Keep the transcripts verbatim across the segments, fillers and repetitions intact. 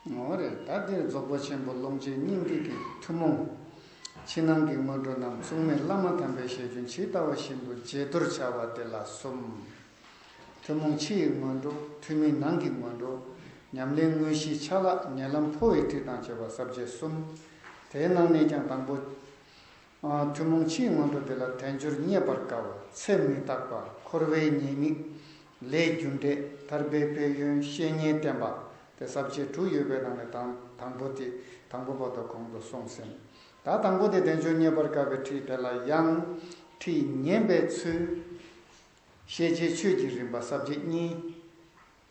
འོ་རེད། ད་འདིར་རྫོགས་པ་ཆེན་པོ་ཀློང་ཆེན་སྙིང་ཐིག་གི་ཐུན་མོང་ཕྱི་ནང་གི་སྔོན་འགྲོ་རྣམས་མཚུངས་མེད་བླ་མ་དམ་པའི་ཞལ་རྒྱུན་ཇི་ལྟ་བ་བཞིན་དུ་རྗེས་ཟློས་བྱ་བ་དེ་ལ་གསུམ། ཐུན་མོང་ཕྱི་ཡི་སྔོན་འགྲོ། ཐུན་མིན་ནང་གི་སྔོན་འགྲོ། ཉམས་ལེན་དངོས་གཞིའི་ཆ་ལག་ཉེ་ལམ་འཕོ་བའི་ཁྲིད་དང་བཅས་པ་ས་བཅད་གསུམ། དེའི་ནང་ནས་ཀྱང་དང་པོ། ཨ། ཐུན་མོང་ཕྱིའི་སྔོན་འགྲོ་དེ་ལ་དལ་འབྱོར་རྙེད་པར་དཀའ་བ། ཚེ་མི་རྟག་པ། འཁོར་བའི་ཉེས་དམིགས། ལས་རྒྱུ་འབྲས། ཐར་པའི་ཕན་ཡོན། བཤེས་གཉེན་བསྟེན་པ། དེ་ས་བཅད་དྲུག་ཡོད་པའི་ནང་ནས་དང་དང་པོ་དེ་དང་པོ་བར་དུ་གོང་དུ་སོང་ཟིན། ད་དང་པོ་དེ་དལ་འབྱོར་རྙེད་པར་དཀའ་བའི་ཁྲིད་དེ་ལ་ཡང་ཁྲིད་ཉན་པའི་ཚུལ། ཤེས་བྱའི་ཆོས་ཀྱི་རིམ་པ་ས་བཅད་གཉིས།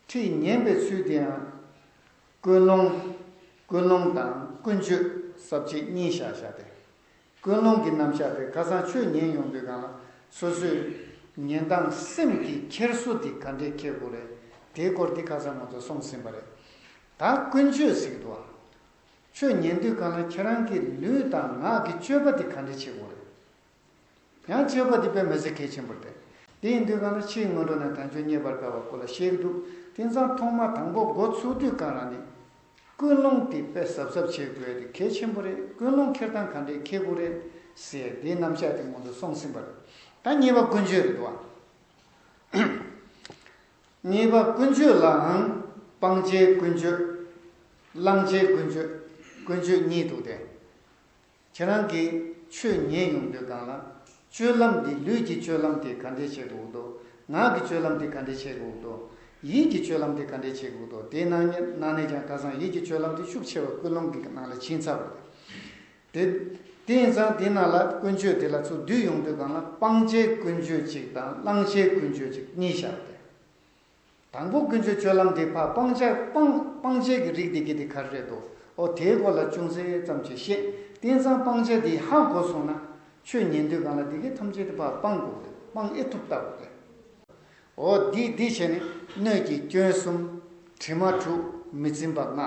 ཁྲིད་ཉན་པའི་ཚུལ་དེའང་ཀུན་སློང་། ཀུན་སློང་དང་ཀུན་སྤྱོད་ས་བཅད་གཉིས་བཞག་བཞག་སྟེ། ཀུན་སློང་གི་རྣམ་གཞག་དེ་ཁ་སང་ཆོས་ཉན་ཡོང་དུས་སྒང་ལ་སོ་སོའི་ཉན་སྟངས་སེམས་ཀྱི་འཁྱེར་སོ་དེ་ག་འདྲས་འཁྱེར་དགོས་རེད། དེའི་སྐོར་དེ་ཁ་སང་ང་ཚོ་གསུངས་ཟིན་པ་རེད། ད་ཀུན་སྤྱོད་ཟེར་གྱི་འདུག་བ། ཆོས་ཉན་དུས་སྒང་ལ་ཁྱེད་རང་གི་ལུས་དང་ངག་གི་སྤྱོད་པ་དེ་ག་འདྲས་བྱེད་དགོས་རེད། ཡང་སྤྱོད་པ་འདི་དཔེ་མི་སྲིད་གལ་ཆེན་པོ་རེད། དེ་ཡིན་དུས་གང་ལ་ཕྱིའི་སྔོན་འགྲོ་ནས་དལ་འབྱོར་རྙེད་པར་དཀའ་བ་སྐོར་ལ་བཤད་ཀྱི་འདུག་དེང་སང་ཐོག་མ་དང་པོ་འགོ་ཚུགས་དུས་གང་རང་ནས་ཀུན་སློང་དེ་དཔེ་གཟབ་གཟབ་བྱེད་དགོས་དེ་གལ་ཆེན་པོ་རེད། ཀུན་སློང་འཁྱེར་སྟངས་ག་འདྲས་འཁྱེར་དགོས་རེད་ཟེར་དེའི་རྣམ་གཞག་དེ་ང་ཚོ་གསུངས་ཟིན་པ་རེད། ད་གཉིས་པ་ཀུན་སྤྱོད་རེད་འདུག་བ། གཉིས་པ་ཀུན་སྤྱོད་ལའང་སྤང་བྱའི་ཀུན་སྤྱོད། བླང་བྱའི་ཀུན་སྤྱོད། ཀུན་སྤྱོད་གཉིས་འདུག་སྟེ། ཁྱེད་རང་གིས་ཆོས་ཉན་ཡོང་དུས་སྒང་ལ་སྤྱོད་ལམ་འདི་ལུས་ཀྱི་སྤྱོད་ལམ་དེ་ག་འདྲས་བྱེད་དགོས་འདུག་ངག་གི་སྤྱོད་ལམ་དེ་ག་འདྲས་བྱེད་དགོས་འདུག་ཡིད་ཀྱི་སྤྱོད་ལམ་དེ་ག་འདྲས་བྱེད་དགོས་འདུག་དེའི་ནང་ནང་ནས་ཀྱང་ཁ་སང་ཡིད་ཀྱི་སྤྱོད་ལམ་དེ་ཤུགས་ཆེ་བ་ཀུན་སློང་གི་ནང་ལ་ཕྱིན་ཚར་བ་རེད། དེ་དེ་ཡིན་ཙང་དེའི་ནང་ལ་ཀུན་སྤྱོད་དེ་ལ་ཚུར་བསྡུས་ཡོང་དུས་སྒང་ལ་སྤང་བྱའི་ཀུན་སྤྱོད་ཅིག་དང་བླང་བྱའི་ཀུན་སྤྱོད་ཅིག་གཉིས་བཞག་སྟེ། དང་པོ་ཀུན་སྤྱོད་སྤྱོད་ལམ་དེ་ཕར་སྤང་བྱ་སྤང་སྤང་བྱའི་གི་རིགས་དེ་གི་དེ་ག་རེ་རེད་དོ། ཨོ་དེའི་སྐོར་ལ་ཅུང་ཟད་ཙམ་ཅིག་བཤད། དེང་སང་སྤང་བྱ་དེ་ཧ་གོ་སོང་ན་ཆོས་ཉན་དུས་སྒང་ལ་དེ་གའི་ཐམས་ཅད་དེ་ཕར་སྤང་དགོས་རེད། སྤང་ཨེ་ཐུབ་ལྟ་དགོས་རེད། ཨོ་འདི་འདི་བྱས་ནས་སྣོད་ཀྱི་སྐྱོན་གསུམ། དྲི་མ་དྲུག་མི་འཛིན་པ་ལྔ།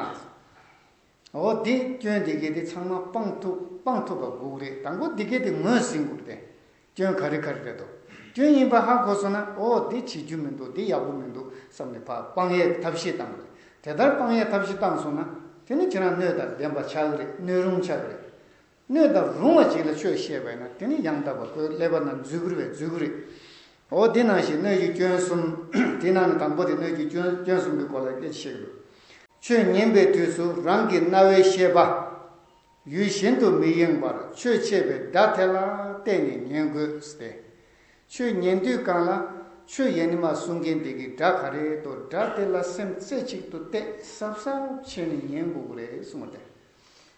འོ་དེ་སྐྱོན་དེ་གས་དེ་ཚང་མ་སྤང་ཐུབ་སྤང་ཐུབ་པ་དགོས་རེད། དང་པོ་དེ་གས་དེ་ངོས་ཟིན་དགོས་རེད། སྐྱོན་ག་རེ་ག་རེ་རེད་དོ། སྐྱོན་ཡིན་པ་ཧ་གོ་སོང་ན་འོ་དེ་བྱེད་རྒྱུ་མི་འདུག་དེ་ཡག་པོ་མི་འདུག་བསམ་ནས་ཕར་སྤང་ཡས་ཐབས་ཤེས་བཏང་དགོས་རེད། དེ་ལྟར་སྤང་ཡས་ཐབས་ཤེས་བཏང་སོང་ན་དེ་ནི་ཁྱེད་རང་སྣོད་དང་ལྡན་པ་ཆགས་ཀྱི་རེད། སྣོད་རུང་ཆགས་ཀྱི་རེད། སྣོད་དང་རུང་བ་ཅིག་ལ་ཆོས་བཤད་པ་ཡིན་ན་དེ་ནི་ཡང་དག་པ་ཁོའི་ཀླད་པ་ནང་འཛུལ་གྱི་རེད་པས་འཛུལ་གྱི་རེད། འོ་དེ་ནང་བཞིན་སྣོད་ཀྱི་སྐྱོན་གསུམ། དེ་ནང་ནས་དང་པོ་དེ་སྣོད་ཀྱི་སྐྱོན་སྐྱོན་གསུམ་གྱི་སྐོར་ལ་སྐད་ཆ་བཤད་ཀྱི་འདུག་ཆོས་ཉན་པའི་དུས་སུ་རང་གི་རྣ་བའི་ཤེས་པ་ཡུལ་གཞན་དུ་མི་གཡེང་བར་ཆོས་འཆད་པའི་སྒྲ་དེ་ལ་བལྟས་ནས་ཉན་དགོས་ཏེ། ཆོས་ཉན་དུས་སྒང་ལ་ཆོས་ཡེ་ནི་མ་གསུང་མཁན་དེ་གི་སྒྲ་ག་རེ་འདུག་སྒྲ་དེ་ལ་སེམས་རྩེ་གཅིག་ཏུ་གཏད་གཟབ་གཟབ་བྱས་ནས་ཉན་དགོས་ཀྱི་རེད་གསུངས་པ་རེད།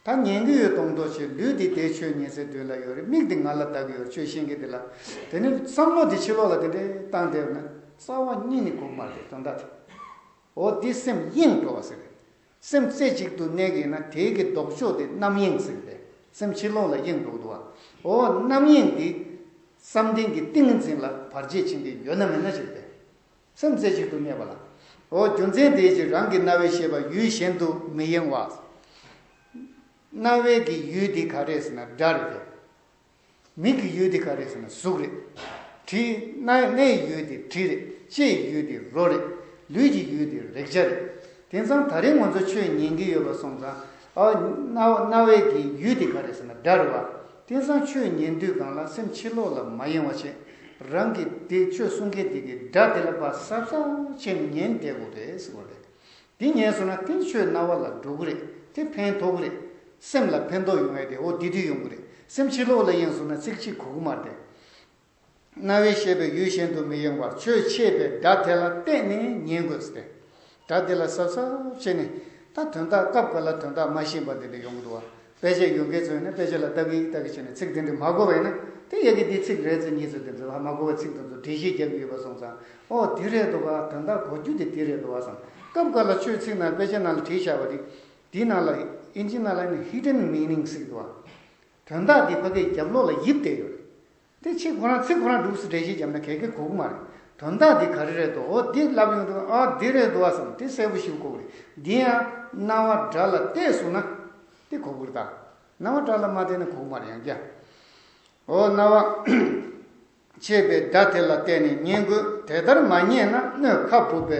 ད་ཉན་གྱི་ཡོད་མདོག་མདོག་བྱས། ལུས་འདི་དེ་ཆོས་ཉན་སའི་མདུན་ལ་ཡོད་རེད། མིག་འདི་ང་ལ་ལྟ་གི་ཡོད་རེད། ཆོས་ཤེས་མཁན་འདི་ལ། དེ་ནི་བསམ་བློ་འདི་ཕྱི་ལོགས་ལ་དེ་འདྲའི་བཏང་བསྡད་ན་རྩ་བ་ཉིད་ནས་གོ་གི་མ་རེད་དོན་དག་དེ། འོ་འདི་སེམས་གཡེང་འགྲོ་བ་ཟེར་རེད། སེམས་རྩེ་གཅིག་ཏུ་གནས་ཀྱི་ཡིན་ན་དེའི་གི་ལྡོག་ཕྱོགས་དེ་རྣམ་གཡེང་ཟེར་རེད། སེམས་ཕྱི་ལོགས་ལ་གཡེང་འགྲོ་གི་འདུག་བ། འོ་རྣམ་གཡེང་འདི་བསམ་གཏན་གྱི་ཏིང་ངེ་འཛིན་ལ་བར་ཆད་ཕྱིན་གྱི་ཡོད་ན་མེད་ན་ཟེར་རེད། སེམས་རྩེ་གཅིག་ཏུ་གནས་པ་ལ། འོ་རྒྱུ་མཚན་དེའི་ཕྱིར་རང་གི་རྣ་བའི་ཤེས་པ་ཡུལ་གཞན་དུ་མི་གཡེང་བ། རྣ་བའི་གི་ཡུལ་དེ་ག་རེ་ཟེར་ན་སྒྲ་རེད། མིག་གི་ཡུལ་དེ་ག་རེ་ཟེར་ན་གཟུགས་རེད། དྲི། སྣ་སྣའི་ཡུལ་དེ་དྲི་རེད། ལྕེའི་ཡུལ་དེ་རོ་རེད། ལུས་ཀྱི་ཡུལ་དེ་རེག་བྱ་རེད། དེང་སང་ད་རེས་ང་ཚོ་ཆོས་ཉན་གྱི་ཡོད་པ་སོང་ཙང་ཨ་རྣ་རྣ་བའི་གི་ཡུལ་དེ་ག་རེ་ཟེར་ན་སྒྲ་རེད་བ། དེང་སང་ཆོས་ཉན་དུས་སྒང་ལ་སེམས་ཕྱི་ལོགས་ལ་མ་གཡེང་བ་བྱས། རང་གི་དེ་ཆོས་གསུང་མཁན་དེ་གི་སྒྲ་དེ་ལ་ཕར་གཟབ་གཟབ་བྱས་ནས་ཉན་བསྡད་དགོས་རེད་ཟེར་བ་རེད། དེ་ཉན་སོང་ན་དེ་ཆོས་རྣ་བ་ལ་འགྲོ་གི་རེད། དེ་ཕན་ཐོགས་ཀྱི་རེད། སེམས་ལ་ཕན་ཐོགས་ཡོང་ཡས་དེ་འོ་དེ་དུས་ཡོང་གི་རེད། སེམས་ཕྱི་ལོགས་ལ་གཡེང་སོང་ན་ཚིག་གཅིག་གོ་གི་མ་རེད། རྣ་བའི་ཤེས་པས་ཡུལ་གཞན་དུ་མི་གཡེང་བར་ཆོས་འཆད་པའི་སྒྲ་དེ་ལ་བལྟས་ནས་ཉན་དགོས་ཟེར་ཏེ། སྒྲ་དེ་ལ་གཟབ་གཟབ་བྱས་ནས་ད་དོན་དག་སྐབས་འགའ་ལ་དོན་དག་མ་ཤེས་པ་དེ་འདྲ་ཡོང་གི་འདུག་བ། དཔེ་ཆ་ཡོད་མཁན་ཚོ་ཡིན་ན་དཔེ་ཆ་ལ་ལྟ་གི་ལྟ་གི་བྱས་ནས་ཚིག་དེ་འདྲ་མ་གོ་བ་ཡིན་ན་དེ་ཡ་གི་དེ་ཚིག་རེད་ཟེར་གཉིས་ཚོ་དེ་ཚོ་ཧ་མ་གོ་བའི་ཚིག་དེ་ཚོ་འགྲེལ་བཤད་རྒྱབ་ཀྱི་ཡོད་པ་སོང་ཙང་ཨོ་དེ་རེད་འདུག་ག་དོན་དག་གོ་རྒྱུ་དེ་དེ་རེད་འདུག་ག་བསམ། སྐབས་འགའ་ལ་ཆོས་ཚིག་ནང་དཔེ་ཆ་ནང་ལ་བྲིས་བཞག་པ་དེ་དེའི་ནང་ལ་ཨིན་ཇི་ནང་ལ་ཡིན་ན་hidden meaning ཟེར་གི་འདུག་ག་དོན་དག་དེ་ཕ་གིའི་རྒྱབ་ལོགས་ལ་ཡིབ་བསྡད་ཡོད་རེད། དེ་ཕྱིར་ཁོ་རང་ཚིག་ཁོ་རང་འདུག་སེ་འགྲེལ་བཤད་བརྒྱབ་ན་གལ་གལ་གོ་གི་མ་རེད། དོན་དག་འདི་ག་རེ་རེད་དོ། འོ་འདི་ལབ་ཡོང་དུས་ཨ་འདི་རེད་འདུག་ཨ་བསམ་དེ་གསལ་པོ་ཞིག་གོ་གི་རེད། འདི་ཡང་རྣ་བ་སྒྲ་ལ་གཏད་སོང་ན་དེ་གོ་གི་རེད་ད། རྣ་བ་སྒྲ་ལ་མ་གཏད་ན་གོ་གི་མ་རེད་ཡང་བསྐྱར། འོ་རྣ་བ་འཆད་པའི་སྒྲ་དེ་ལ་བལྟས་ནས་ཉན་དགོས། དེ་ལྟར་མ་ཉན་ན་སྣོད་ཁ་སྦུབ་པའི་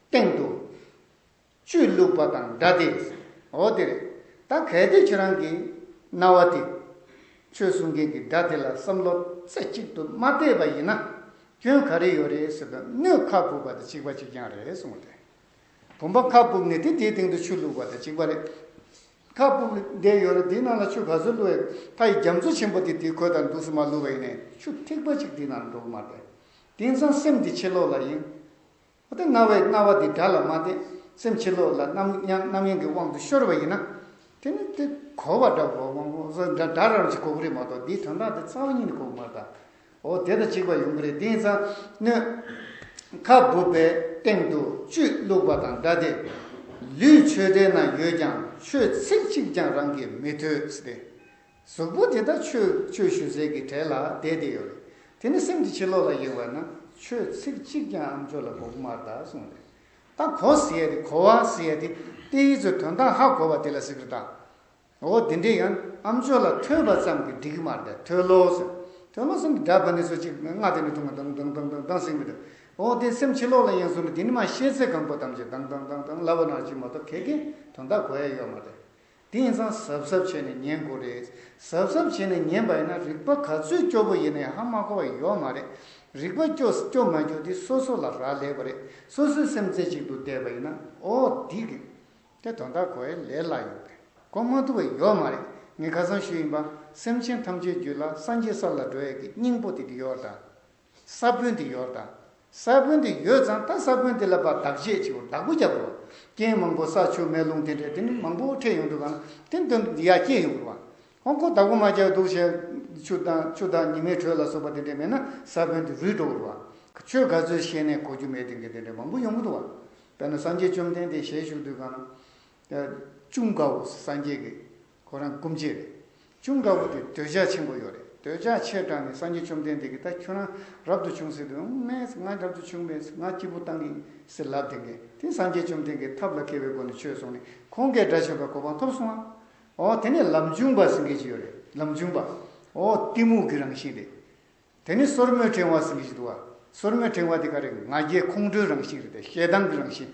སྟེང་དུ། བཅུད་བླུགས་པ་དང་འདྲ་སྟེ། འོ་དེ་རེད། ད་གལ་ཏེ་ཁྱོད་རང་གི་རྣ་བ་དེ་ཆོས་གསུང་མཁན་གྱི་སྒྲ་དེ་ལ་བསམ་བློ་རྩེ་གཅིག་ཏུ་མ་གཏད་པ་ཡིན་ན། སྐྱོན་ག་རེ་ཡོད་རེད་ཟེར་ན། སྣོད་ཁ་སྦུབ་པ་དང་གཅིག་པ་གཅིག་རྐྱང་རེད་གསུངས་ཏེ། བུམ་པ་ཁ་སྦུབ་ནས་དེ་དེའི་སྟེང་དུ་ཆུ་བླུགས་པ་དང་གཅིག་པ་རེད། ཁ་སྦུབ་བསྡད་ཡོད་རེད། དེའི་ནང་ལ་ཆུ་ག་ཚོད་བླུགས་ཡོད། མཐའ་ཡི་རྒྱ་མཚོ་ཆེན་པོ་དེ་དེའི་ཁོད་དང་འདུག་སེ་མ་བླུགས་པ་ཡིན་ནའི་ཆུ་ཐིགས་པ་གཅིག་དེའི་ནང་ལ་འགྲོ་གི་མ་རེད། དེང་སང་སེམས་དེ་ཕྱི་ལོགས་ལ་ཡིན། འོ་དེ་རྣ་བའི་རྣ་བ་དེ་སྒྲ་ལ་མ་བརྟེན། སེམས་ཕྱི་ལོགས་ལ་རྣམ་རྣམ་གཡེང་གི་དབང་དུ་ཤོར་བ་ཡིན་ན། དེ་ནི་དེ་གོ་བ་འདྲ་གོ་སྒྲ་སྒྲ་རང་ཅིག་གོ་གི་རེད་མ་གཏོགས་འདིའི་དོན་དག་དེ་རྩ་བ་ཉིད་ནས་གོ་གི་མ་རེད་ད། འོ་དེ་དང་གཅིག་པ་ཡོང་གི་རེད། དེང་སང་སྣོད་ཁ་སྦུབ་པའི་སྟེང་དུ་བཅུད་བླུགས་པ་དང་འདྲ་སྟེ། ལུས་མཆོད་རྟེན་ན་ཡོད་ཀྱང་ཆོས་ཚིག་གཅིག་ཀྱང་རང་གིས་མི་ཐོས་ཟེར་ཏེ། གཟུགས་པོ་དེ་ད་ཆོས་ཆོས་ཞུ་སའི་གི་གྲལ་ལ་བསྡད་དེ་ཡོད་རེད། དེ་ནི་སེམས་ཀྱི་ཕྱི་ལོགས་ལ་ཡེངས་པ་ན་ཆོས་ཚིག་གཅིག་ཀྱང་ཨ་མཆོག་ལ་གོ་གི་མ་རེད་ད་གསུངས་རེད། ད་གོ་ཟེར་ཡ་དེ་གོ་བ་ཟེར་ཡ་དེ་ཏིའི་ཚོ་དོན་དག་ཧ་གོ་བ་དེ་ལ་ཟེར་གི་རེད་ད། འོ་དེ་འདྲས་ཡང་ཨ་མཆོག་ལ་ཐོས་པ་ཙམ་གྱིས་འགྲིག་གི་མ་རེད་ད། ཐོས་ལོ་ཟེར། ཐོས་ལོ་ཟེར་ནི་སྒྲ་བ་ནི་སོ་གཅིག་རྔ་དེ་ནི་ཐུང་བ་དང་དང་དང་དང་ཟེར་མི་འདུག་འོ་དེ་སེམས་ཕྱི་ལོགས་ལ་ཡེངས་སོང་ན་དེ་ནི་མ་ཤེས་ཚད་གང་པོ་ཐམས་ཅད་དང་དང་དང་དང་ལབ་པ་ནང་བཞིན་མ་གཏོགས་གལ་གལ་དོན་དག་གོ་ཡ་ཡོད་མ་རེད། དེ་ཡིན་ཙང་གཟབ་གཟབ་བྱས་ནས་ཉན་དགོས་རེད། གཟབ་གཟབ་བྱས་ནས་ཉན་པ་ཡིན་ན་རིག་པ་ག་ཚོད་སྐྱོ་པོ་ཡིན་ནའི་ཧ་མ་གོ་བ་ཡོད་མ་རེད། རིག་པ་སྐྱོ་སྐྱོ་མ་སྐྱོ་དེ་སོ་སོ་ལ་རག་ལས་པ་རེད། སོ་སོའི་སེམས་རྩེ་གཅིག་ཏུ་བསྡད་པ་ཡིན་ན། འོ་འདི་གི་དེ་དོན་དག་གོ་ཡ་ལས་སླ་ཡོད་རེད། གོ་མ་ཐུབ་པ་ཡོད་མ་རེད། ངས་ཁ་སང་ཞུས་ཡིན་པ། སེམས་ཅན་ཐམས་ཅད་རྒྱུད་ལ་སངས་རྒྱས་ས་ལ་འགྲོ་ཡ་གི་སྙིང་པོ་དེ་དེ་ཡོད་རེད་ད། ས་བོན་དེ་ཡོད་རེད་ད། ས་བོན་དེ་ཡོད་ཙང་ད་ས་བོན་དེ་ལ་ཕར་བདག་གཅེས་བྱེད་དགོས། བདག་པོ་རྒྱབ་དགོས། རྐྱེན་མང་པོ་ས་ཆུ་མེ་རླུང་དེ་འདྲས་དེ་ནི་མང་པོ་འཕྲད་ཡོང་དུས་གང་ལ་དེ་འདོན་ཡ་སྐྱེ་ཡོང་དགོས་པ། ཁོང་ཁོ་བདག་པོ་མ་རྒྱབ་འདུག་བྱས་ཆུ་དང་ཆུ་དང་ཉི་མའི་དྲོད་ལ་སོགས་པ་དེ་འདྲས་མེད་ན་ས་བོན་དེ་རུལ་འགྲོ་དགོས་པ། ཆོས་ག་ཚོད་བཤད་ནས་གོ་རྒྱུ་མེད་དེ་འདྲས་མང་པོ་ཡོང་གི་འདུག་པ། དཔེར་ན་སངས་རྒྱས་བཅོམ་ལྡན་འདས་ཞལ་བཞུགས་དུས་གང་ལ། ཨ། ཅུང་དགའ་བོ་སངས་རྒྱས་ཀྱི་ཁོ་རང་སྐུ་མཆེད་རེད། ཅུང་དགའ་བོ་དེ་འདོད་ཆགས་ཆེན་པོ་ཡོད་རེད། འདོད་ཆགས་ཆེ་དྲགས་ནས་སངས་རྒྱས་བཅོམ་ལྡན་འདས་ཀྱིས་ད་ཁྱོད་རང་རབ་ཏུ་བྱུང་ཟེར་དུས། ཨང་མེད། ང་རབ་ཏུ་བྱུང་མེད། ང་སྐྱིད་པོ་བཏང་གི་ཟེར་ལབ་བསྡད་མཁན་དེ། སངས་རྒྱས་བཅོམ་ལྡན་འདས་ཀྱིས་ཐབས་ལ་མཁས་པའི་སྒོ་ནས་ཆོས་གསུངས་ནས་ཁོང་གིས་དགྲ་བཅོམ་པའི་གོ་འཕང་ཐོབ་སོང་ང་། འོ་དེ་ནས་ལམ་འབྱུང་བ་ཟེར་མཁན་ཅིག་ཡོད་རེད། ལམ་འབྱུང་བ། འོ་གཏི་མུག་གི་རང་བཞིན་རེད། དེ་ནི་སོར་མོའི་ཕྲེང་བ་ཟེར་གྱི་ཞིག་འདུག་བ། སོར་མོའི་ཕྲེང་བ་དེ་ག་རེ། ང་རྒྱལ་ཁོང་ཁྲོའི་རང་བཞིན་རེད་དེ། ཞེ་སྡང་གི་རང་བཞིན།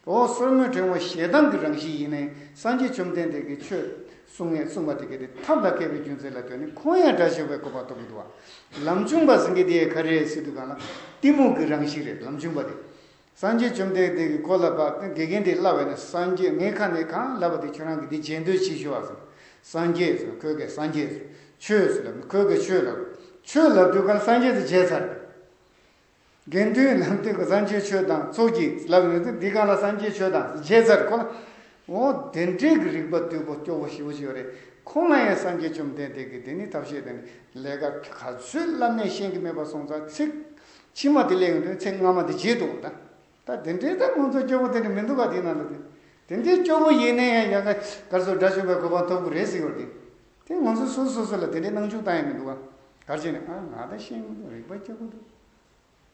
འོ་སོར་མོའི་ཕྲེང་བ་ཞེ་སྡང་གི་རང་བཞིན་ཡིན་ནའི་སངས་རྒྱས་བཅོམ་ལྡན་འདས་ཀྱིས་ཆོས་གསུང་ངེས་གསུངས་པ་དེ་ག་དེ་ཐབས་ལ་མཁས་པའི་རྒྱུ་མཚན་ལ་ལྟོས་ནས་ཁོང་ཡང་དགྲ་བཅོམ་པའི་གོ་འཕང་ཐོབ་ཀྱི་འདུག་བ། ལམ་འབྱུང་བ་ཟེར་མཁན་དེ་ག་རེ་རེད་ཟེར་དུས་གང་ལ་གཏི་མུག་གི་རང་བཞིན་རེད། ལམ་འབྱུང་བ་དེ། སངས་རྒྱས་བཅོམ་ལྡན་འདས་ཀྱིས་ཁོ་ལ་ཕར་དགེ་རྒན་དེས་ལབ་པ་ཡིན་ན། སངས་རྒྱས་ངའི་ཁ་ནས་གང་ལབ་པ་དེ་ཁྱོད་རང་གིས་འདི་རྗེས་ཟློས་བྱེད་ཤོག་ཟེར། སངས་རྒྱས་ཟེར། ཁོས་ཀྱིས་སངས་རྒྱས་ཟེར། ཆོས་ཟེར་ལབ། ཁོས་ཀྱིས་ཆོས་ལབ། ཆོས་ལབ་དུས་གང་ལ་སངས་རྒྱས་དེ་བརྗེད་ཚར། དགེ་འདུན་ལབ་དུས་སངས་རྒྱས་ཆོས་དང་ཚོགས་ཀྱི་ལབ་ཡོང་དུས་འདི་གང་ལ་སངས་རྒྱས་ཆོས་དང་བརྗེད་ཚར་ཁོ་ལ། འོ་དེ་འདྲའི་གི་རིག་པ་རྟུལ་པོ་སྐྱོ་བོ་ཞེ་པོ་ཅིག་ཡོད་རེད། ཁོང་ལ་ཡང་སངས་རྒྱས་བཅོམ་ལྡན་འདས་ཀྱིས་དེ་ནི་ཐབས་ཤེས་དེ་ནི་ལས་ཀ་ག་ཚོད་བསླབ་ནས་ཤེས་ཀྱི་མེད་པ་སོང་ཙང་ཚིག་ཕྱི་མ་དེ་སླེབས་ཡོང་དུས་ཚིག་སྔ་མ་དེ་བརྗེད་འདུག་ད། ད་དེ་འདྲའི་ད་ང་ཚོ་སྐྱོ་བོ་དེ་འདྲ་མི་འདུག་ག་དེའི་ནང་ལ་དེ། དེ་འདྲའི་སྐྱོ་བོ་ཡིན་ནའི་ཡང་ཡང་ག་གར་སོ་དགྲ་བཅོམ་པའི་གོ་འཕང་ཐོབ་དགོས་རེད་ཟེར་ཡོད་དེ། དེ་ང་ཚོ་སོ་སོ་སོ་ལ་དེ་འདྲའི་སྣང་ཆུང་བཏང་ཡ་མི་འདུག་ག་གར་བྱས་ནས་ང་ང་ད་ཤེས་མི་འདུག་རིག་པ་སྐྱོ་པོ་འདུག་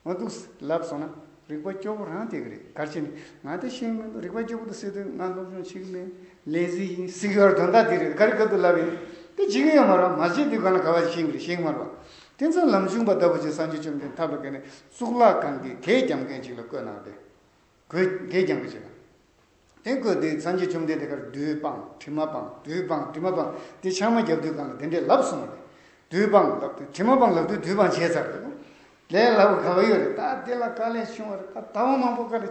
འོ་འདུག་ལབ་སོང་ན་རིག་པ་སྐྱོ་པོ་རང་དེ་ག་རེད། གར་བྱས་ནས་ང་ད་ཤེས་མི་འདུག་རིག་པ་སྐྱོ་པོ་འདུག་ཟེར་དུས་ང་སློབ་སྦྱོང་བྱེད་ཀྱི་མེད། ལེ་ཟི་ཡིན་ཟེར་གྱི་ཡོད་རེད། དོན་དག་དེ་རེད། ག་རེ་ག་དུ་ལབ་ཡིན། དེ་བྱེད་ཀྱི་ཡོད་མ་རེད། མ་བྱེད་དུས་གང་ལ་ག་བ་ཤེས་ཀྱི་རེད། ཤེས་ཀྱི་མ་རེད་བ། དེ་ཚོ་ལམ་ཆུང་བ་ལྟ་བུ་ཅིག་སངས་རྒྱས་བཅོམ་ལྡན་ཐབས་ལ་བཀལ་ནས་གཙུག་ལག་ཁང་གི་གད་རྒྱག་མཁན་ཅིག་ལ་བཀོད་གནང་སྟེ། གད་རྒྱག་མཁན་ཅིག་ལ། དེ་བཀོད་དེ་སངས་རྒྱས་བཅོམ་ལྡན་འདས་ཀར་རྡུལ་སྤངས་དྲི་མ་སྤངས། རྡུལ་སྤངས་དྲི་མ་སྤངས། དེ་ཕྱག་མ་རྒྱབ་དུས་གང་ལ་དེ་འདྲས་ལབ་སོང་བ་རེད། རྡུལ་སྤངས་ལབ་དུས་དྲི་མ་སྤངས་ལབ་དུས་རྡུལ་སྤངས་བྱས་ཚར་རེད། ལས་སླ་པོ་ག་བ་ཡོད་རེད། ད་དེ་ལ་དཀའ་ལས་ཆུང་བ་རེད། ད་ཟླ་བ་མང་པོ་དཀའ་ལས་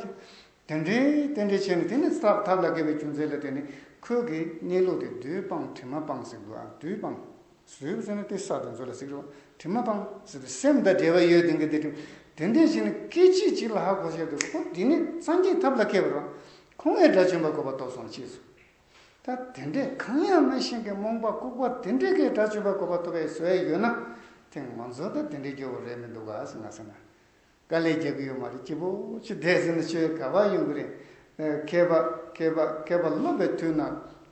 ཆེ། དེ་འདྲའི་དེ་འདྲའི་བྱས་ནས་དེ་ནི་ཐབས་ཐབས་ལ་མཁས་པའི་རྒྱུ་མཚན་ལ་བརྟེན་ནས་ཁོས་ཀྱི་གནས་ལུགས་དེ་རྡུལ་སྤངས་དྲི་མ་སྤངས་ཟེར་འདུག་ཨ། རྡུལ་སྤངས་ཟེར་ཟེར་ན་དེ་ས་དེ་ཚོ་ལ་ཟེར་གི་རེད། དྲི་མ་སྤངས་ཟེར་དུས་སེམས་དང་འབྲེལ་བ་ཡོད་དེ་གི་དེ་དྲི་དེ་འདྲའི་བྱས་ནས་སྐད་ཅིག་གཅིག་ལ་ཧ་གོ་བྱས་འདུག་ཁོ་འདི་ནི་སངས་རྒྱས་ཐབས་ལ་མཁས་པ་རེད། ཁོང་ཡང་དགྲ་བཅོམ་པའི་གོ་འཕང་ཐོབ་སོང་ཅེས་སོ། ད་དེ་འདྲའི་གང་ཡང་མ་ཤེས་མཁན་རྨོངས་པ་ལྐུགས་པ་དེ་འདྲའི་གིས་དགྲ་བཅོམ་པའི་གོ་འཕང་ཐོབ་པའི་བཟོ་ཡས་ཡོད་ན། དེ་ང་ཚོ་ད་དེ་འདྲའི་སྐྱོ་བོ་རེད་མི་འདུག་ག་ཟེར་ང་ཟེར་ན། དཀའ་ལས་རྒྱག་གི་ཡོད་མ་རེད། སྐྱིད་པོ་ཅིག་བསྡད་ཟིན་ན་ཆོས་ག་བ་ཡོང་གི་རེད། ཨ། མཁས་པ་མཁས་པ་མཁས་པ་སློབ་པའི་དུས་ན་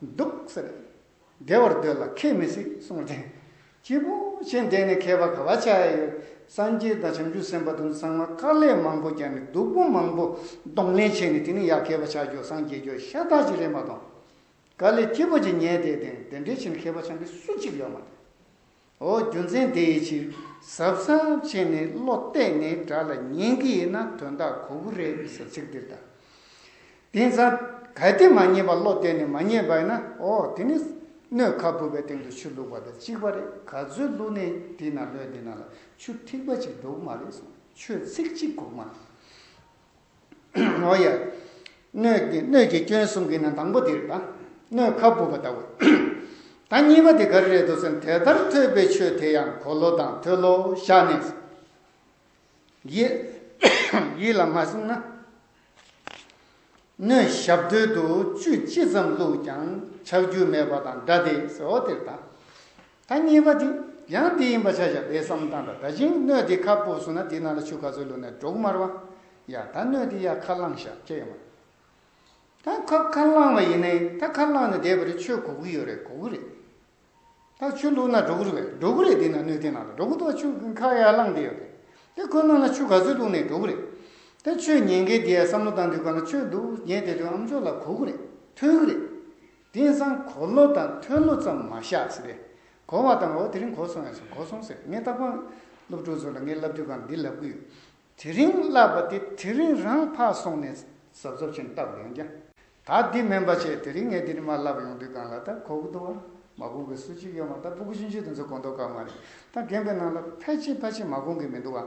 སྡུག་ཟེར། བདེ་བར་སྡོད་ལ་ཁྱད་མི་སྲིད་གསུངས་ཏེ། སྐྱིད་པོ་ཅིག་བསྡད་ནས་མཁས་པ་ག་བ་ཆགས་ཡ་ཡོད། སངས་རྒྱས་དང་བྱང་ཆུབ་སེམས་དཔའ་དེ་ཚོ་ཚང་མ་དཀའ་ལས་མང་པོ་བརྒྱབ་ནས་སྡུག་པོ་མང་པོ་གདོང་ལེན་བྱས་ནས་དེ་ནས་ཡར་མཁས་པ་ཆགས་རྒྱུ་སངས་རྒྱས་རྒྱུ་ཤ་སྟག་ཅིག་རེད་མ་གཏོགས། དཀའ་ལས་སྐྱིད་པོ་ཅིག་ཉལ་བསྡད་དེ་དེ་འདྲའི་ཕྱིར་མཁས་པ་ཆགས་མཁན་སུ་གཅིག་ཡོད་མ་རེད། འོ་རྒྱུ་མཚན་དེ་ཡི་ཕྱིར་གཟབ་གཟབ་བྱས་ནས་བློ་གཏད་ནས་སྒྲ་ལ་ཉན་གྱི་ཡིན་ན་དོན་དག་གོ་གི་རེད་ཟེར་ཚིག་འདིར་ད། དེང་སང་ག་ གལ་ཏེ་མ་རྙེད་པ་བློ་གཏད་ནས་མ་རྙེད་པ་ཡིན་ན། ཨོ་དེ་ནི་སྣོད་ཁ་སྦུབ་པའི་སྟེང་དུ་ཆུ་བླུགས་པ་དང་གཅིག་པ་རེད། ག་ཚོད་བླུགས་ནས་དེ་ན་སྣོད་དེ་ན་ལ་ཆུ་ཐིགས་པ་ཅིག་འགྲོ་གི་མ་རེད་གསུངས། ཆུ་ཚིགས་གཅིག་འགྲོ་གི་མ་རེད། ཨོ་ཡ། སྣོད་ཀྱི་སྣོད་ཀྱི་སྐྱོན་གསུམ་གྱི་ནང་དང་པོ་དེ་རེད་ད། སྣོད་ཁ་སྦུབ་པ་ལྟ་བུ། ད་གཉིས་པ་དེ་ག་རེ་རེད་འདུག་ཟེར་ན། དེ་ལྟར་ཐོས་པའི་ཆོས་དེ་ཡང་གོ་ལོ་དང་མཐོལ་ལོ་བཞག་ནས། ཡིད་ཡིད་ལ་མ་བཟུང་ན། སྣོད་ཞབས་རྡོལ་དུ་བཅུད་ཅི་ཙམ་བླུགས་ཀྱང་ཆགས་རྒྱུ་མེད་པ་དང་འདྲ་སྟེ་ཟེར་བ་དེ་རེད་ད། ད་གཉིས་པ་དེ་ཡང་དེ་ཡིན་པ་ཆ་བཞག་པའི་བསམ་བློ་བཏང་དང་། ད་ཅིང་སྣོད་དེ་ཁ་སྦུབ་སོང་ན་དེ་ནང་ལ་ཆུ་ག་ཚོད་བླུགས་ནས་འགྲོ་གི་མ་རེད་བ། ཡ་ད་སྣོད་དེ་ཡ་ཁ་བླངས་བཞག་ཅེས་ཡོད་མ་རེད། ད་ཁ་ཁ་བླངས་པ་ཡིན་ནའི་ད་ཁ་བླངས་ནས་བསྡད་པ་རེད། ཆུ་གོ་གི་ཡོད་རེད། གོ་གི་རེད། ད་ཆུ་བླུགས་ན་འགྲོ་གི་རེད་པས། འགྲོ་གི་རེད། དེ་ན་སྣོད་དེ་ནང་ལ་འགྲོ་གི་འདུག་བ། ཆུ་ཁ་ཡར་བླངས་བསྡད་ཡོད་རེད། དེ་ཁོ་ནང་ལ་ཆུ་ག་ཚོད་བླུགས་ནའི་འགྲོ་གི་རེད། ད་ཆུ་ཉན་མཁན་དེ་ཡ་བསམ་བློ་བཏང་དུས་གང་ལ་ཆུ་འདུག་ཉན་བསྡད་དུས་ཨ་མཆོག་ལ་གོ་གི་རེད། ཐོས་གི་རེད། དེང་སང་གོ་ལོ་དང་མཐོལ་ལོ་ཙམ་མ་བཞག་ཟེར་ཏེ། གོ་བ་དང་། འོ་དེ་རིང་གོ་སོང་ཡ་སོང་། གོ་སོང་ཟེར། ངས་རྟག་པར་སློབ་ཕྲུག་ཚོ་ལ་ངས་བསླབ་དུས་གང་འདི་ལབ་གི་ཡོད། དེ་རིང་བསླབ་པ་དེ་དེ་རིང་རང་ཕར་སོང་ནས་གཟབ་གཟབ་བྱས་ནས་བལྟ་དགོས་ཡོང་ཀྱང་། ད་འདི་མིན་པ་བྱས། དེ་རིང་ངས་འདི་ནས་མར་བསླབ་ཡོང་དུས་གང་ལ་ད་གོ་གི་འདུག་བ། མ་གོ་མཁན་སུ་གཅིག་ཡོད་མ་རེད། ད་སྤུ་གུ་ཆུང་ཆུང་དེ་ཚོ་གོ་མདོག་ཁ་པོ་མ་རེད། ད་རྒན་པའི་ནང་ལ་ཕལ་ཆེར་ཕལ་ཆེར་མ་གོ་མཁན་མི་འདུག་བ།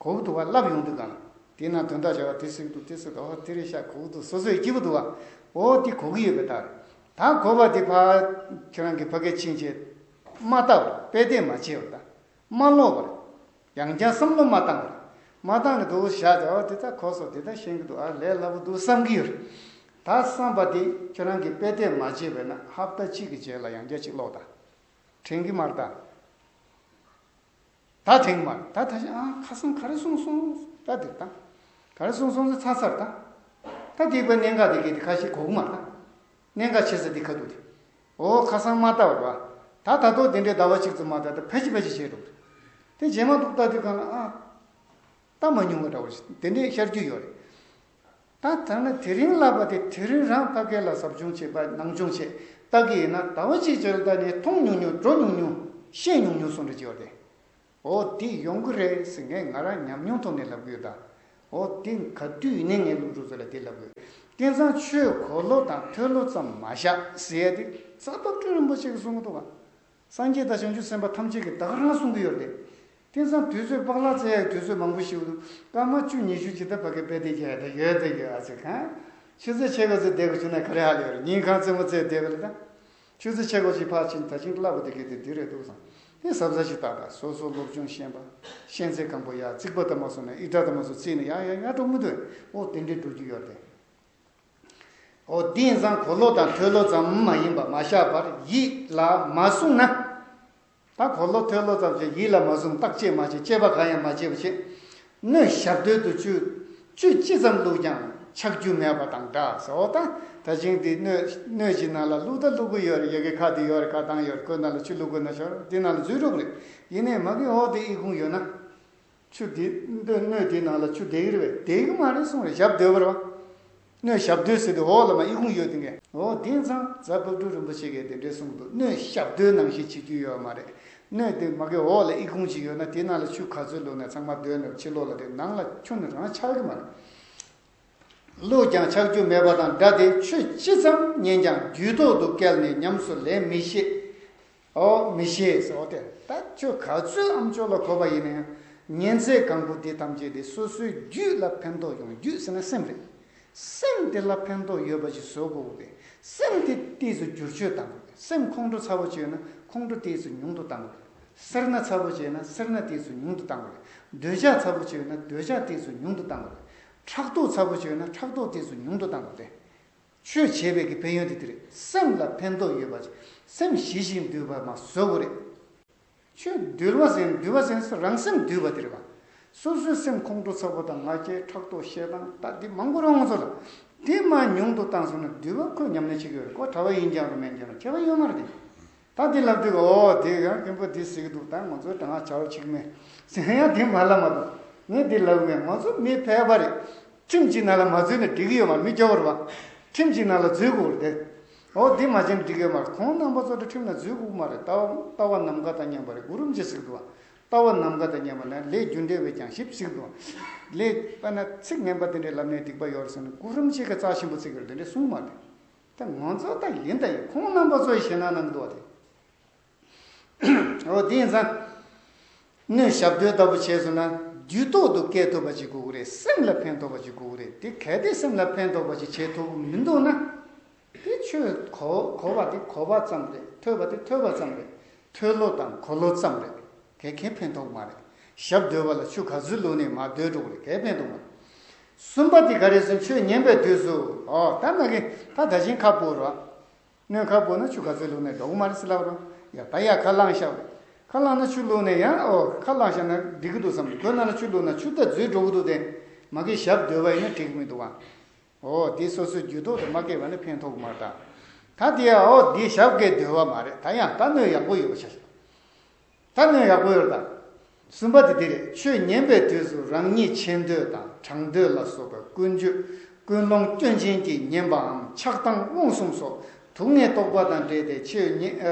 གོ་གི་འདུག་བ། བསླབ་ཡོང་དུས་གང་ལ་དེ་ན་དོན་དག་བྱ་བ་དེ་ཟེར་གི་འདུག་དེ་ཟེར་གི་འདུག་ཨ་དེ་རེད་ཤག་གོ་གི་འདུག་སོ་སོས་སྐྱིད་པོ་འདུག་བ། འོ་དེ་གོ་གི་ཡོད་པའི་རྟགས་རེད། ད་གོ་བ་དེ་ཕར་ཁྱེད་རང་གིས་ཕ་གིར་ཕྱིན་བྱས་མ་བལྟ་བར། དཔེ་དེབ་མ་བྱས་པར། ད་མ་ཀློག་པར། ཡང་བསྐྱར་བསམ་བློ་མ་བཏང་བར། མ་བཏང་ནས་འདུག་བཞག་བྱ་བ་དེ་ད་གོ་སོང་། དེ་ད་ཤེས་ཀྱི་འདུག་ཨ་ལས་སླ་པོ་འདུག་བསམ་གྱི་ཡོད་རེད། ད་བསམ་པ་དེ་ཁྱོད་རང་གིས་དཔེ་དེབ་མ་བྱས་པས་ན་ཧབ་ཏ་གཅིག་གི་རྗེས་ལ་ཡང་བསྐྱར་གཅིག་ཀློག་དང་། དྲན་གྱི་མ་རེད་ད། ད་དྲན་གྱི་མ་རེད། ད་ད་ཅི་ཨ་ཁ་སང་ག་རེ་གསུངས་སོང་། ད་དེ་ད་ག་རེ་གསུངས་སོང་ཟེར་ཚར་ཚར་ད། ད་དེ་པའི་གནད་འགག་དེ་གས་དེ་ཁ་ཤས་གོ་གི་མ་རེད་ད། གནད་འགག་ཆེ་ས་དེ་ཁ་ཐུག་དེ། འོ་ཁ་སང་མ་བལྟ་བར་བ། ད་ད་དུང་དེ་འདྲའི་ཟླ་བ་གཅིག་ཙམ་མ་བལྟ། ད་ཕལ་ཆེར་ཕལ་ཆེར་བྱས་འགྲོ། དེ་རྗེས་མ་འདུག་ལྟ་དུས་གང་ལ་ཨ། ལྟ་མ་མྱོང་བ་འདྲ་བོ་ཞིག་དེ་འདྲའི་ཤར་རྒྱུ་ཡོད་རེད། ད་ཐ་ན་དེ་རིང་བསླབ་པ་དེ་དེ་རིང་རང་ཕ་གི་ལ་ཟབ་སྦྱོང་བྱེད་པ་ནང་སྦྱོང་བྱེད་ལྟ་གི་ཡིན་ན། ཟླ་བ་གཅིག་རྗེས་ལ་ད་ནི་མཐོང་མྱོང་མྱོང་འགྲོ་མྱོང་མྱོང་ཤེས་མྱོང་མྱོང་སོང་འདྲ་ཅིག་ཡོད་རེད། འོ་དེ་ཡོང་གི་རེད་ཟེར་ངས་ང་རང་ཉམས་མྱོང་ཐོག་ནས་ལབ་གི་ཡོད་ད། འོ་དེ་ག་དུས་ཡིན་ནའི་ངས་སློབ་ཕྲུག་ཚོ་ལ་དེ་ལབ་གི་ཡོད། དེང་སང་ཆོས་གོ་ལོ་དང་མཐོལ་ལོ་ཙམ་མ་བཞག་ཟེར་ཡ་དེ་རྩ་བ་སྤྲུལ་རིན་པོ་ཆེ་གིས་གསུང་གི་འདུག་ག་སངས་རྒྱས་དང་བྱང་ཆུབ་སེམས་དཔའ་ཐམས་ཅད་ཀྱིས་ད་ག་རང་གསུང་གི་ཡོད་རེད། དེང་སང་དུས་ཚོད་པག་ལག་བཙལ་ཡག་དུས་ཚོད་མང་པོ་ཞིག་འདུག་སྐར་མ་བཅུ་ཉི་ཤུ་ཅིག་ད་ཕ་གི་དཔེ་དེབ་རྒྱག་ཡ་ད་ཡོད་ད་ཡོད། ཨ་ཙི་གང་། ཆུ་ཚོད་ཕྱེད་ཀ་ཙམ་བསྡད་དགོས་བྱུང་ན་ག་རེ་ཧ་ལས་ཡོད་རེད། ཉིན་གང་རྩེད་མོ་རྩེ་བསྡད་པ་ལ་ད། ཆུ་ཚོད་ཕྱེད་ཀ་ཅིག་ཕར་ཕྱིན། ད་ཅིང་བསླབ་པ་དེ་གལ་ཏེ་འདི་རེད་འདུག་བསམ། དེ་གཟབ་གཟབ་ཞིག་ཏག་ཏག་སོ་སོ་སློབ་སྦྱོང་ཤེས་པ། ཤེས་ཚད་གང་པོ་ཡར་རྩིག་པ་ལྟ་མ་སོང་ན་ཨི་སྒྲ་ལྟ་མ་སོང་རྩིས་ནས་ཡར་ཡར་ཡར་འགྲོ་མི་འདུག་འོ་དེ་འདྲའི་འགྲོ་རྒྱུ་ཡོད་རེད། འོ་དེ་ཡིན་ཙང་གོ་ལོ་དང་མཐོལ་ལོ་ཙམ་མ་ཡིན་པ་མ་བཞག་པར་ཡིད་ལ་མ་བཟུང་ན། ད་གོ་ལོ་མཐོལ་ལོ་ཙམ་བྱས་ཡིད་ལ་མ་བཟུང་། བརྟག་དཔྱད་མ་བྱས། དཔྱད་པ་གང་ཡང་མ་བྱས་པ་བྱས། སྣོད་ཞབས་རྡོལ་དུ་བཅུད་བཅུད་ཅི་ཙམ་བླུགས་ཀྱང་ཆག་རྒྱུ་མེད་པ་དང་འདྲ་ཟེར། འོ་ད་ད་ཅིང་དེ་སྣོད་སྣོད་ཀྱི་ནང་ལ་བླུགས་ད་བླུགས་གི་ཡོད་རེད། ཡ་གི་ཁ་དེ་ཡོད་རེད། ཁ་བཏང་ཡོད་རེད། ཁོའི་ནང་ལ་ཆུ་བླུགས་དགོས་ན་ཤོར་དེ་ནང་ལ་འཛུལ་འགྲོ་གི་རེད། ཡིན་ནའི་མ་གི་འོ་དེ་ཨི་ཁུང་ཡོད་ན། ཆུ་དེ་སྣོད་སྣོད་དེའི་ནང་ལ་ཆུ་བསྡད་ཀྱི་རེད་པས། བསྡད་ཀྱི་མ་རེད་གསུངས་རེད། ཞབས་རྡོལ་བ་རེད་པ། སྣོད་ཞབས་རྡོལ་ཟེར་དུས་འོག་ལ་མར་ཨི་ཁུང་ཡོད་དེ་ངས། འོ་དེང་སང་རྫ་དཔལ་སྤྲུལ་རིན་པོ་ཆེ་གིས་དེ་འདྲའི་གསུངས་འདུག་སྣོད་ཞབས་རྡོལ་ནང་བཞིན་བྱེད་རྒྱུ་ཡོད་མ་རེད། སྣོད་དེ་མ་གི་འོག་ལ་ཨི་ཁུང་ཅིག་ཡོད་ན་དེ་ནང་ལ་ཆུ་ག་ཚོད་བླུགས་ན་ཚང་མ་རྡོལ་ནས་ཕྱི་ལོགས་ལ་དེ་ནང་ལ་ཆུ་ནི་རང་ཆགས་ཀྱི་མ་རེད། བླུགས་ཀྱང་ཆག་རྒྱུ་མེད་པ་དང་འདྲ་སྟེ། ཆུ་ཅི་ཙམ་ཉན་ཀྱང་རྒྱུད་ཐོག་ཏུ་བསྐྱལ་ནས་ཉམས་སུ་ལེན་མི་ཤེས། ཨོ་མི་ཤེས་ཟེར། འོ་དེ་ད་ཁྱོད་ག་ཚོད་ཨ་མཆོག་ལ་གོ་བ་ཡིན་ན་ཡང་། ཉན་ཚད་གང་པོ་འདི་ཐམས་ཅད་དེ་སོ་སོའི་རྒྱུད་ལ་ཕན་ཐོགས་ཡོང་། རྒྱུད་ཟེར་ན་སེམས་རེད། སེམས་དེ་ལ་ཕན་ཐོགས་ཡོད་པ་ཞིག་བཟོ་དགོས་པས། སེམས་དེ་ཏོག་ཙམ་བསྒྱུར་བཅོས་བཏང་དགོས། སེམས་ཁོང་ཁྲོ་ཚ་པོ་ཅིག་ཡོད་ན་ཁོང་ཁྲོ་ཏོག་ཙམ་ཉུང་དུ་བཏང་དགོས། སེར་སྣ་ཚ་པོ་ཅིག་ཡོད་ན་སེར་སྣ་ཏོག་ཙམ་ཉུང་དུ་བཏང་དགོས། འདོད་ཆགས་ཚ་པོ་ཅིག་ཡོད་ན་འདོད་ཆགས་ཏོག་ཙམ་ཉུང་དུ་བཏང་དགོས། ཕྲག་དོག་ཚ་པོ་ཅིག་ཡོད་ན་ཕྲག་དོག་ཏོག་ཙམ་ཉུང་དུ་བཏང་དགོས་ཏེ། ཆོས་བྱེད་པའི་གི་ཕན་ཡོན་དེ་དེ་རེད། སེམས་ལ་ཕན་ཐོགས་ཡོད་པ་ཅིག་སེམས་ཞི་ཞིང་དུལ་བ་མ་བཟོ་དགོས་རེད། ཆོས་དུལ་བ་ཟེར་ན་དུལ་བ་ཟེར་ན་རང་སེམས་དུལ་བ་དེ་རེད་པ། སོ་སོའི་སེམས་ཁོང་ཁྲོ་ཚ་པོ་དང་ང་རྒྱལ་ཕྲག་དོག་ཞེ་སྡང་ད་འདི་མང་པོ་རེད་ང་ཚོ་ལ། འདི་མར་ཉུང་དུ་བཏང་སོང་ན་དུལ་བ་ཁོས་ཉམས་ལེན་བྱེད་ཀྱི་ཡོད་རེད། ཁོ་གྲྭ་པ་ཡིན་ཀྱང་རུང་མིན་ཀྱང་རུང་ཁྱད་པར་ཡོད་མ་རེད་དེ། ད་འདི་ལབ་དུས་ཨོ་དེ་ཡང་རྒན་པོ་འདི་ཟེར་གི་འདུག་ད་ང་ཚོའི་གྲྭ་ང་བྱ་བ་བྱེད་ཀྱི་མེད་ཟེར་ཡང་དེ་མ་ལབ་མ་གཏོགས། ངས་འདི་ལབ་གི་མེད། ང་ཚོ་མི་ཕལ་པ་རེད། ཁྲིམས་ཀྱི་ནང་ལ་མ་འཛུལ་ན་འགྲིག་གི་ཡོད་མ་རེད། མི་སྐྱོ་བོ་རེད་པ། ཁྲིམས་ཀྱི་ནང་ལ་འཛུལ་དགོས་རེད་དེ། ཨོ་འདི་མ་བྱས་ན་འགྲིག་གི་ཡོད་མ་རེད། ཁོང་རྣམ་པ་ཚོ་ད་ཁྲིམས་ནང་འཛུལ་དགོས་མ་རེད། ལྟ་བ་ལྟ་བ་ནམ་མཁའ་དང་མཉམ་པ་རེད། གུ་རུ་རིན་པོ་ཆེས་ཟེར་གི་འདུག་པ། ལྟ་བ་ནམ་མཁའ་དང་མཉམ་པ་ན་ལས་རྒྱུ་འབྲས་བས་ཀྱང་ཞིབ་གཟིགས་དང་། ལས་དཔེར་ན་ཚིག་ངན་པ་དེ་འདྲའི་ལབ་ནས་སྡིག་པ་ཡོད་རེད་ཟེར་ན་གོ་རིམ་གཅིག་གི་རྩ་ཆེན་པོ་བརྩི་གི་རེད། དེ་འདྲའི་གསུངས་མ་རེད། ད་ང་ཚོ་ད་ཡིན་ད་ཡིན། ཁོང་རྣམ་པ་ཚོ་ཡི་ཞེད་སྣང་གནང་གི་འདུག་བ་དེ། འོ་དེ་ཡིན་ཙང་། སྣོད་ཞབས་རྡོལ་ལྟ་བུ་བྱས་སོང་ན་དུས་ཐོག་ཏུ་སྐྱེ་ཐུབ་པ་ཅིག་དགོས་ཀྱི་རེད། སེམས་ལ་ཕན་ཐོགས་པ་ཅིག་དགོས་ཀྱི་རེད། དེ་གལ་ཏེ་སེམས་ལ་ཕན་ཐོགས་པ་ཅིག་བྱེད་ཐུབ་ཀྱི་མི་འདུག་ན། དེ་ཆོས་གོ་གོ་བ་དེ་གོ་བ་ཙམ་རེད། ཐོས་པ་དེ་ཐོས་པ་ཙམ་རེད། ཐོས་ལོ་དང་གོ་ལོ་ཙམ་རེད། གལ་ཁེ་ཕན་ཐོགས་མ་རེད། ཞབས་རྡོལ་བ་ལ་ཆུ་ག་ཚོད་བླུགས་ནས་མར་རྡོལ་འགྲོ་གི་རེད། གལ་ཕན་ཐོགས་མ་རེད། གསུམ་པ་དེ་ག་རེ་ཟེར་ན་ཆོས་ཉན་པའི་དུས་སུ། ཨོ་ད་ང་གི་ད་ད་བཞིན་ཁ་སྤོ་རོགས། སྣོད་ཁ་སྤོ་ན་ཆུ་ག་ཚོད་བླུགས་ནས་འགྲོ་གི་མ་རེད་ཟེར་ལབ་རོགས། ཡ་ད་ཡ་ཁ་བླངས་ཤག་ཁ་བླངས་ན་ཆུ་བླུགས་ནས་ཡང་ཨོ་ཁ་བླངས་ཤག་ན་འགྲིག་གི་འདུག་བསམ། ཁོའི་ནང་ལ་ཆུ་བླུགས་ན་ཆུ་ད་འཛུལ་འགྲོ་གི་འདུག་དེ་མ་གི་ཞབས་རྡོལ་བ་ཡིན་ན་འགྲིག་གི་མི་འདུག་བ། ཨོ་དེ་སོ་སོའི་རྒྱུད་ཐོག་ཏུ་མ་སྐྱེས་པ་ནི་ཕན་ཐོགས་མ་རེད་ད། ད་དེ་ཡང་ཨོ་དེ་ཞབས་ཀྱིས་རྡོལ་བ་མ་རེད། ད་ཡང་ད་སྣོད་ཡག་པོ་ཡོད་པ་ཆ་བཞག་ད་སྣོད་ཡག་པོ་ཡོད་རེད་ད། གསུམ་པ་དེ་དེ་རེད། ཆོས་ཉན་པའི་དུས་སུ་རང་ཉིད་མཆན་འདོད་དང་དྲང་འདོད་ལ་སོགས་པ་ཀུན་སྤྱོད་ཀུན་སློང་སྐྱོན་ཅན་གྱིས་ཉེན་པའམ་ཆགས་སྡང་རྨོངས་གསུམ་སོགས་དུག་ལྔའི་རྟོག་པ་དང་འདྲེས་ཏེ་ཆོས་ཉན་ཨ་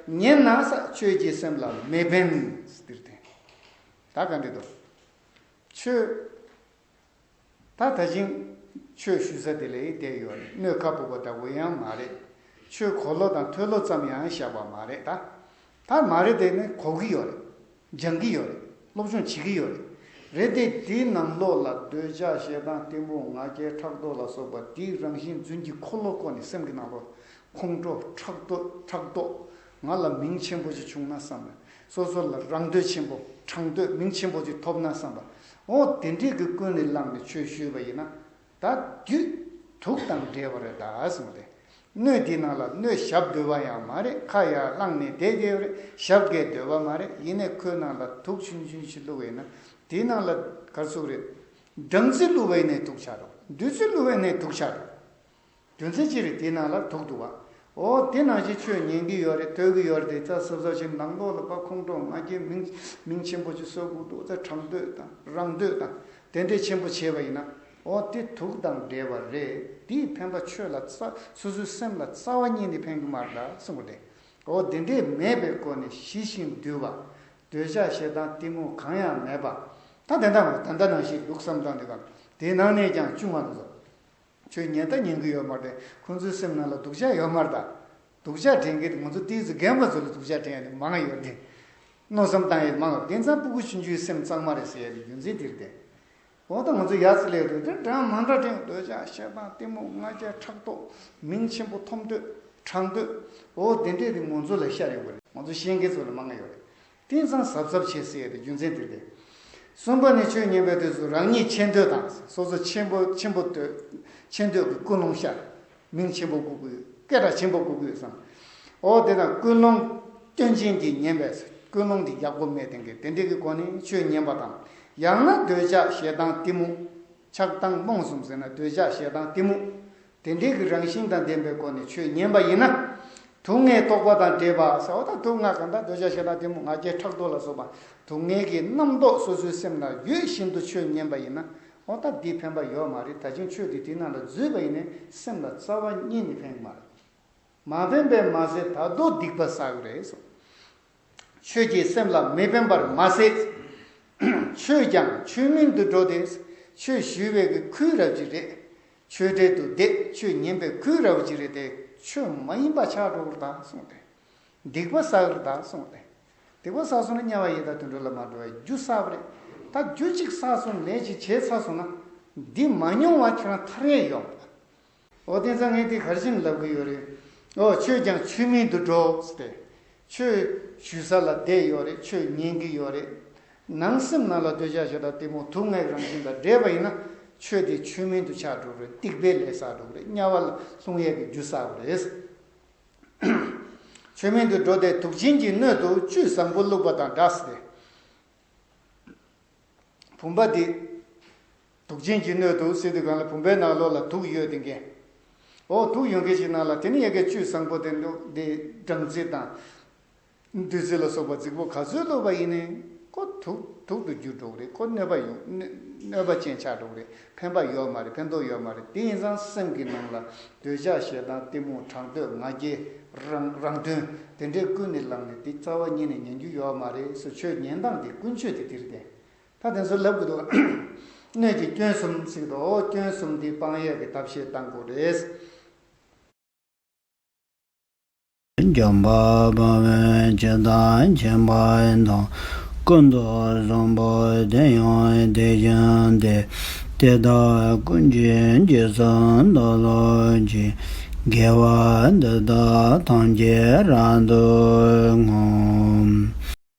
ཉན་ན་ས་ཆོས་ཀྱི་སེམས་ལ་མི་ཕན་ཟེར་ཏེ། ད་ག་འདྲ་འདུག་ཆོས། ད་ད་ཅིང་ཆོས་ཞུ་ས་དེ་ལ་བསྡད་ཡོད་རེད། སྣོད་ཁ་སྤོབས་པ་ལྟ་བུ་ཡང་མ་རེད། ཆོས་གོ་ལོ་དང་ཐོས་ལོ་ཙམ་ཡང་བཞག་པ་མ་རེད་ད། ད་མ་རེད་དེ་ནི་གོ་གི་ཡོད་རེད། སྦྱང་གི་ཡོད་རེད། སློབ་སྦྱོང་བྱེད་ཀྱི་ཡོད་རེད། རེད་དེ་དེའི་ནང་ལོགས་ལ་འདོད་ཆགས་ཞེ་སྡང་གཏི་མུག་ང་རྒྱལ་ཕྲག་དོག་ལ་སོགས་པ་དེའི་རང་བཞིན་རྫུན་གྱི་འཁོར་ལོ་བསྐོར་ནས་སེམས་ཀྱི་ནང་ལོགས་ཁོང་ཁྲོ་ཕྲག་དོག་ཕྲག་དོག་ང་ལ་མིང་ཆེན་པོ་ཞིག་བྱུང་ན་བསམ་པ། སོ་སོ་ལ་རང་འདོད་ཆེན་པོ་དྲང་འདོད་མིང་ཆེན་པོ་ཞིག་ཐོབ་ན་བསམ་པ། འོ་དེ་འདྲས་ཀྱི་ཀུན་ནས་བསླངས་ནས་ཆོས་ཞུས་པ་ཡིན་ན། ད་རྒྱུད་དུག་དང་འདྲེས་པ་རེད་ད་གསུངས་ཏེ། སྣོད་འདི་ནང་ལ་སྣོད་ཞབས་རྡོལ་བ་ཡང་མ་རེད། ཁ་ཡར་བླངས་ནས་བསྡད་བསྡད་པ་རེད། ཞབས་ཀྱིས་རྡོལ་བ་མ་རེད། ཡིན་ནའི་ཁོའི་ནང་ལ་དུག་ཆུང་ཆུང་ཞིག་བླུགས་པ་ཡིན་ན། དེའི་ནང་ལ་ག་རེ་ཟེར་དགོས་རེད། སྦྲང་རྩི་བླུགས་པ་ཡིན་ནའི་དུག་ཆགས་འགྲོ། བདུད་རྩི་བླུགས་པ་ཡིན་ནའི་དུག་ཆགས་འགྲོ། རྒྱུ་མཚན་ཅི་རེད། དེའི་ནང་ལ་དུག་འདུག་བ། འོ་དེ་ནང་བཞིན་ཆོས་ཉན་གྱི་ཡོད་རེད། ཐོས་ཀྱི་ཡོད་རེད་དེ་ཙ་སབ་སབ་བྱས་ནང་ལོགས་ལ་ཕར་ཁོང་ཁྲོ་ང་རྒྱལ་མིང་མིང་ཆེན་པོ་ཅིག་གསོ་དགོས་འདུག་ཙ་དྲང་འདོད་དང་རང་འདོད་དང་དེ་འདྲས་ཆེན་པོ་བྱས་པ་ཡིན་ན། འོ་དེ་དུག་དང་འདྲེས་པ་རེད། དེའི་ཕན་པ་ཆོས་ལ་རྩ་སོ་སོའི་སེམས་ལ་རྩ་བ་ཉིད་ནས་ཕན་གྱི་མ་རེད་ད་གསུངས་པ་རེད། འོ་དེ་འདྲས་མེད་པའི་སྒོ་ནས་ཞི་ཞིང་དུལ་བ། འདོད་ཆགས་ཞེ་སྡང་གཏི་མུག་གང་ཡང་མེད་པ། ད་དེ་འདྲ་ད་ལྟ་ནང་བཞིན་ལུགས་བསམ་སྟངས་འདི་ག་དེའི་ནང་ནས་ཀྱང་ཆུང་བ་དེ་ཚོ། ཆོས་ཉན་ད་ཉན་གྱི་ཡོད་མ་རེད། ཁོང་ཚོའི་སེམས་ནང་ལ་སྡུག་ཅག་ཡོད་མ་རེད་ད། སྡུག་ཅག་དྲན་གྱི་ང་ཚོ་ཏོག་ཙམ་རྒན་པ་ཚོ་ལ་སྡུག་ཅག་དྲན་ཡ་དེ་མང་ཡོད་དེ། མནོ་བསམ་བཏང་ཡ་མང་ཡོད་དེ་ཙང་སྤུ་གུ་ཆུང་ཆུང་སེམས་གཙང་མ་རེད་ཟེར་ཡ་དེ་རྒྱུ་མཚན་དེ་རེད་དེ། འོ་ད་ང་ཚོ་ཡ་ཙི་ལས་རེད་དེ་འདྲ་མ་འདྲ་དྲན། འདོད་ཆགས་ཞེ་སྡང་གཏི་མུག་ང་རྒྱལ་ཕྲག་དོག་མིང་ཆེན་པོ་ཐོབ་འདོད་དྲང་འདོད། འོ་དེ་འདྲས་དེ་ང་ཚོ་ལ་ཤར་ཡོང་གི་རེད། ང་ཚོ་ཤེས་མཁན་ཚོ་ལ་མང་ཡོད་རེད། དེང་སང་གཟབ་གཟབ་བྱེད་ཟེར་ཡས་དེ་རྒྱུ་མཚན་དེ་རེད། གསུམ་པ་ནི་ཆོས་ཉན་པའི་དུས་སུ་རང་ཉིད་མཆན་འདོད་དང་སོ་སོ་ཆེན་པོ་ཆེན་པོ་འདོད། མཆན་འདོད་ཀྱི་ཀུན་སློང་ཤར། མིང་ཆེན་པོ་དགོས་ཀྱི་ཡོད། སྐད་གྲགས་ཆེན་པོ་དགོས་ཀྱི་ཡོད་བསམ། འོ་དེ་དང་ཀུན་སློང་སྐྱོན་ཅན་གྱིས་ཉེན་པས་ཀུན་སློང་འདི་ཡག་པོ་མེད་དེང་གི་དེ་འདྲའི་གི་སྒོ་ནས་ཆོས་ཉན་པ་དང་། ཡང་ན་འདོད་ཆགས་ཞེ་སྡང་གཏི་མུག་ཆགས་སྡང་རྨོངས་གསུམ་ཟེར་ན་འདོད་ཆགས་ཞེ་སྡང་གཏི་མུག་དེ་འདྲའི་གི་རང་བཞིན་དང་ལྡན་པའི་སྒོ་ནས་ཆོས་ཉན་པ་ཡིན་ན། དུག་ལྔའི་རྟོག་པ་དང་འདྲེས་པ་ཟེར་བ་དང་དུག་ལྔ་གང་དག་འདོད་ཆགས་ཞེ་སྡང་གཏི་མུག་ང་རྒྱལ་ཕྲག་དོག་ལ་སོགས་པ་དུག་ལྔའི་གི་རྣམ་རྟོག་སོ་སོའི་སེམས་ལ་ཡོད་བཞིན་དུ་ཆོས་ཉན་པ་ཡིན་ན། འོ་ད་འདི་ཕན་པ་ཡོད་མ་རེད། ད་ཅིང་ཆོས་འདི་དེ་ནང་ལ་འཛུལ་བ་ཡིན་ནའི་སེམས་ལ་རྩ་བ་ཉིད་ནས་ཕན་གི་མ་རེད། མ་ཕན་པས་མ་ཟད་ད་དུང་སྡིག་པ་བསགས་རེད་གསུངས། ཆོས་ཀྱིས་སེམས་ལ་མི་ཕན་པར་མ་ཟད། ཆོས་ཀྱང་ཆོས་མིན་དུ་འགྲོ་སྟེ། ཆོས་ཞུ་བའི་གི་ཁུལ་རབ་ཅིག་རེད། ཆོས་འབྲེལ་དུ་བསྡད་ཆོས་ཉན་པའི་ཁུལ་རབ་ཅིག་རེད་དེ་ཆོས་མ་ཡིན་པ་ཆགས་འགྲོ་གི་རེད་ད་གསུངས་ཏེ། སྡིག་པ་བསགས་གི་རེད་ད་གསུངས་ཏེ། སྡིག་པ་བསགས་སོང་ན་དམྱལ་བ་ཡི་དྭགས་དུད་འགྲོ་ལ་མ་འགྲོ་བའི་རྒྱུ་བསགས་པ་རེད། ད་རྒྱུ་གཅིག་བསགས་སོང་ལས་གཅིག་བྱས་ཚར་སོང་ན། འདི་མ་མྱོང་བ་ཁྱོད་རང་ཐར་ཡས་ཡོད་མ་རེད། འོ་དེ་ཙང་ངས་དེ་གར་བཞིན་ལབ་གི་ཡོད་རེད། འོ་ཆོས་ཀྱང་ཆོས་མིན་དུ་འགྲོ་ཟེར་ཏེ། ཆོས་ཞུ་ས་ལ་བསྡད་ཡོད་རེད། ཆོས་ཉན་གི་ཡོད་རེད། ནང་སེམས་ནང་ལ་འདོད་ཆགས་ཞེ་སྡང་གཏི་མུག་དུག་ལྔའི་རང་བཞིན་དང་འདྲེས་པ་ཡིན་ན། ཆོས་དེ་ཆོས་མིན་དུ་ཆགས་འགྲོ་རེད། སྡིག་པའི་ལས་བསགས་འགྲོ་རེད། དམྱལ་བ་ལ་ལྷུང་ཡས་ཀྱི་རྒྱུ་བསགས་པ་རེད། ཆོས་མིན་དུ་འགྲོ་སྟེ་དུག་ཅན་གྱི་སྣོད་དུ་བཅུད་བཟང་པོ་བླུགས་པ་དང་འདྲ་ཟེར་ཏེ། བུམ་པ་འདི། དུག་ཅན་གྱི་སྣོད་དུ་ཟེར་དུས་གང་ལ་བུམ་པའི་ནང་ལོགས་ལ་དུག་ཡོད་དེ་འགས། འོ་དུག་ཡོད་མཁན་ཞིག་ནང་ལ་དེ་ནི་ཡ་གི་བཅུད་བཟང་པོ་དེ་འདུག་དེ་སྦྲང་རྩི་དང་། བདུད་རྩི་ལ་སོགས་པ་རྫིག་པོ་ག་ཚོད་བླུགས་པ་ཡིན་ནའི། ཁོ་དུག་དུག་ཏུ་འགྱུར་འགྲོ་གི་རེད། ཁོ་གནོད་པ་ཡོང་གནོད་གནོད་པ་ཅན་ཆགས་འགྲོ་གི་རེད། ཕན་པ་ཡོད་མ་རེད། ཕན་ཐོགས་ཡོད་མ་རེད། དེ་ཡིན་ཙང་སེམས་ཀྱི་ནང་ལ་འདོད་ཆགས་ཞེ་སྡང་གཏི་མུག་གྲགས་འདོད་ང་རྒྱལ་རང་རང་དོན་དེ་འདྲས་ཀུན་ནས་བསླངས་ནས་དེ་རྩ་བ་ཉིད་ནས་ཉན་རྒྱུ་ཡོད་མ་རེད་ཟེར། ཆོས་ཉན་སྟངས་དེ་ཀུན་སྤྱོད་དེ་དེ་རེད་དེ། ད་དེ་ཚོ་ལབ་དགོས་འདུག་སྣོད་ཀྱི་སྐྱོན་གསུམ་ཟེར་གི་འདུག་ཨོ། སྐྱོན་གསུམ་འདི་སྤང་ཡས་ཀྱི་ཐབས་ཤེས་བཏང་དགོས་རེད། འཇམ་དཔལ་དཔའ་བོས་ཇི་ལྟར་མཁྱེན་པ་དང་། ཀུན་ཏུ་བཟང་པོ་དེ་ཡང་དེ་བཞིན་ཏེ། དེ་དག་ཀུན་གྱི་རྗེས་སུ་བདག་སློབ་ཅིང་། དགེ་བ་འདི་དག་ཐམས་ཅད་རབ་ཏུ་བསྔོ།